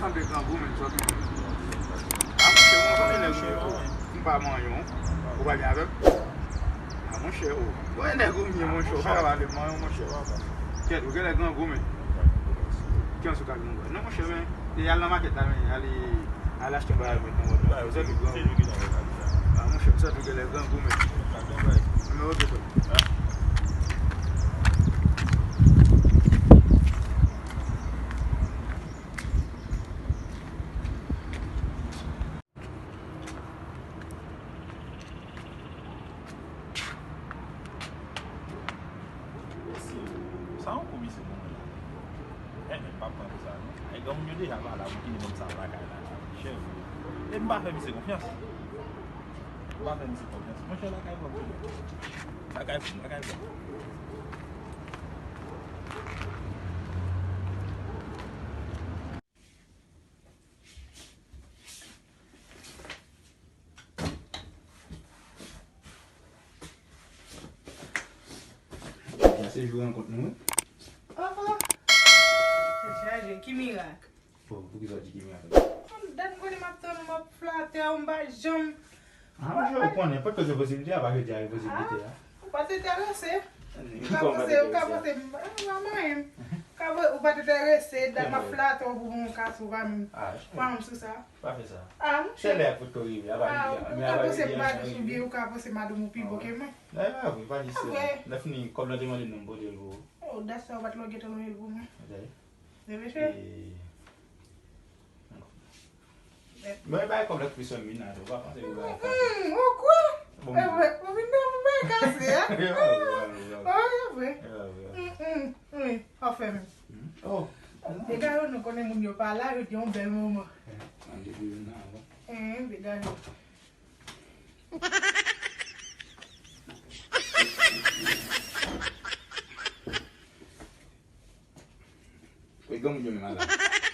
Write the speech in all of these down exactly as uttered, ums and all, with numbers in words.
Sanble grangou, men, sa w gen. A, monchè, mwen konnen nèg ou ye, m pa manyen w. Ou pa gen avè m? A, monchè, o. Ou wè nèg ou m ye, monchè, ou pa ka pale m manyen w, monchè. Kèt, ou genlè grangou, men. Kiyès ou ka grangou? Non, monchè, men, e al nan makèt la, men, al, al achte yon bagay, met nan wòd la. Ou sèvi grangou. A, monchè, m sèvi genlè grangou, men. Men, ok, frè. Mesye, sa yon kou misye pou mwen la. Enben, m p ap pran pou sa, non. Ay, granmoun yo deja pa la pou kite nonm sa lakay la, la. Chèf. E m pa fè misye konfyans. M pa fè misye konfyans. Monchè, lakay pwòp, lakay pwòp, lakay pwòp. Jodi a se jou rankont nou, wi. Oh, oh. Tèt chaje, ki mirak? Bon, poukisa w di ki mirak? Dat m konnen m ap tann ou, m ap flate w, m pa janm. Ah, monchè, ou konnen, pa t gen posiblite a, pa jodi a gen posiblite a. Ou pa t enterese. Ou ka panse, ou ka panse, m pa manyen. Ou ka pa-, ou pa t enterese, dat m ap flate w pou yon kas, ou pa menm, pa menm sou sa. Pa fè sa. Ah, monchè. Se lè ak foto rive, a pa rive. Ou ka panse m pa dous oubyen ou ka panse madanm ou pi bon ke mwen. Nan, e pa vre, pa di sa. Lè fini, kòb la te mande non m pote l pou ou. Oh, dat sa, ou pa t lòk gentan lonje l pou mwen. Ok. Men mesye. Mwen bay kòb la ki pi sòm mina, ou pa panse yo bay kòb. Ou kwè? Bon. E vre, ou vin nan pou bay kase, a? E vre, e vre. Wi, anfen. Oh. Dega yo, nou konnen moun yo pa la, yo gen yon bèl moman. An depi yo nan, wi. Dega yo. Wi, granmoun yo menm la.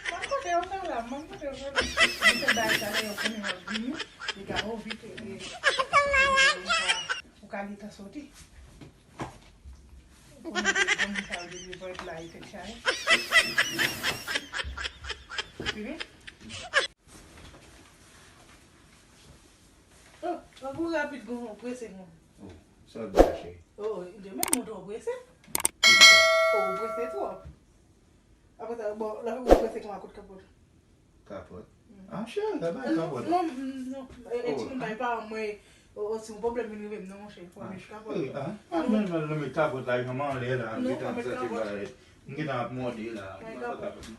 Mwen kote yo fè la, mwen kote yo fè la. Mwen te bay sa lè yo konnen yo vini, li ka o vit, e, ou ka gentan soti. Ou konnen de granmoun sa yo depi yo parèt la, yo tèt chaje. Fini? Oh, ou rapid, gon prese, gon. Oh, sa w di a, cheri? Oh, de menm ou twò prese. Oh, ou prese twòp. Apre sa, bon, lè ou prese, kòman kout kapòt? Kapòt? Ah, cheri, la bay kapòt. Non, non, non. E, e, ti moun bay pa mwen, o, o, si yon pwoblèm vin rive m, non, monchè, fò met kapòt. Ah, men, men, men, met kapòt la, yon anlè la, m gentan ap santi bagay. M gentan ap mòde la. Bay kapòt.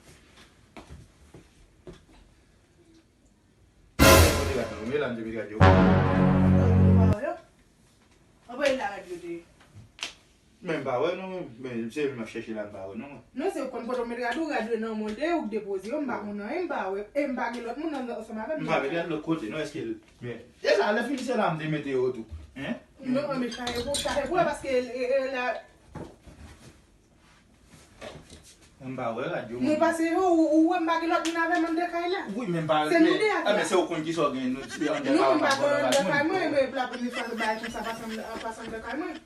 Kote rad la, men la m te met rad yo. Anba e la rad yo te ye. Men m pa wè non, men se li m ap chèche la, m pa wè non mwen. Non, se ou konn kote w met rad ou, rad yo nan mwen, e ou k depoze yo, m pa konn anyen, m pa wè, e m pa gen lòt moun nan, ansanm avè m. M pa met rad lòt kote non, èske l, men, e la, lè fini se la m te mete yo tou. Hein? Non, men chaje pou, chaje pou la, paske, e, e, la, M pa wè rad yo. Mwen pase yo, ou, ou wè m pa gen lòt moun avè m anndan kay la. Wi, men m pa. Se nou de a. Ah, men se ou konn kisa w gen, nou, se anndan kay ou pa pran anndan kay mwen, men la premye fwa bagay konsa pase anndan kay mwen.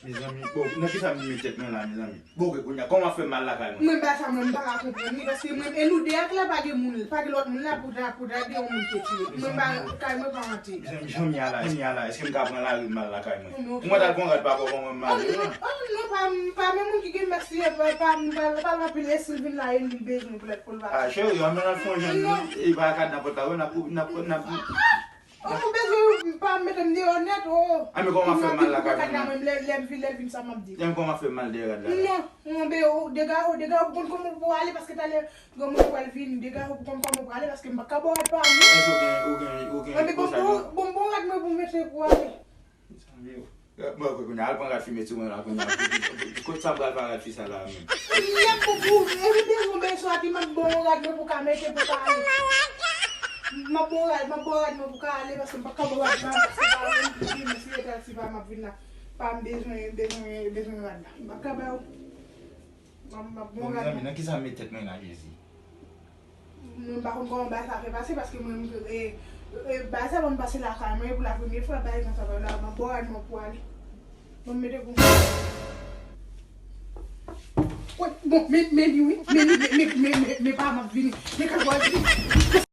Mezanmi, bon, nan kisa m met tèt mwen la, mezanmi? Bon, ok, kounye a, kòman fè m al lakay mwen? Mwen, bagay sa, mwen, m pa ka konprann li, paske mwen, e nou de a k la, pa gen moun, pa gen lòt moun la pou ta, pou ta gen yon moun ki tire. Mwen, pa, kay mwen pa antre. Mezanmi, jan m ye a la, jan m ye a la, èske m ka pran lari m al lakay mwen? Ou mwen t al pran rad papa w ban mwen m ale. Oh non, pa, pa menm moun ki gen mès li ye, pa, pa, pa, pa anpil, e si l vin la, e li bezwen pou l, pou l va. Ah, cheri, ann al fè yon jan, e pa kad nan pòt la, wi, n ap, n ap, n ap. Oh, ou bezwen pa mete m deyò nèt, oh. Ah, men kòman fè m al lakay mwen? Lè, lè m vin, lè l vin, sa m ap di. Lè m kòman fè m al dèyè rad la? Non, non, be, oh, dega, oh, dega, ou konn kòman pou ale, paske talè, granmoun yo pral vini, dega, ou konn kòman pou ale, paske m pa ka ba w rad pa m, non. Èske ou gen, ou gen, ou gen kòb sa, non? Bon, bon, rad mwen pou mete pou ale. Mezanmi, oh. Mwen, kounye a, al pran rad fi meti mwen la, kounye a. Kot sa m pral pran rad fi sa la, menm? Lè m pou, pou, e, li bezwen, bezwen, epi m ap ba w rad mwen pou ka mete, pou ka ale. M ap ba w rad, m ap ba w rad mwen pou ka ale, paske m pa ka ba w rad pa m, paske pa mwen ki vin, si e tal si pa m ap vin la. Pa m bezwen, bezwen, bezwen rad la. M pa ka ba w. M ap, m ap ba w rad mwen. Bon, mezanmi, nan kisa m met tèt mwen la, Jezi? Mwen pa konn kòman bagay sa fè pase, paske mwen, e, e, bagay sa ban m pase lakay mwen, e pou la premye fwa, bagay konsa, la, m ap ba w rad mwen pou ale. Ban m mete pou mwen. Bon, men, men li wi. Men li, men, men, men, men, men pa m ap vini. Men kaka w ap vini.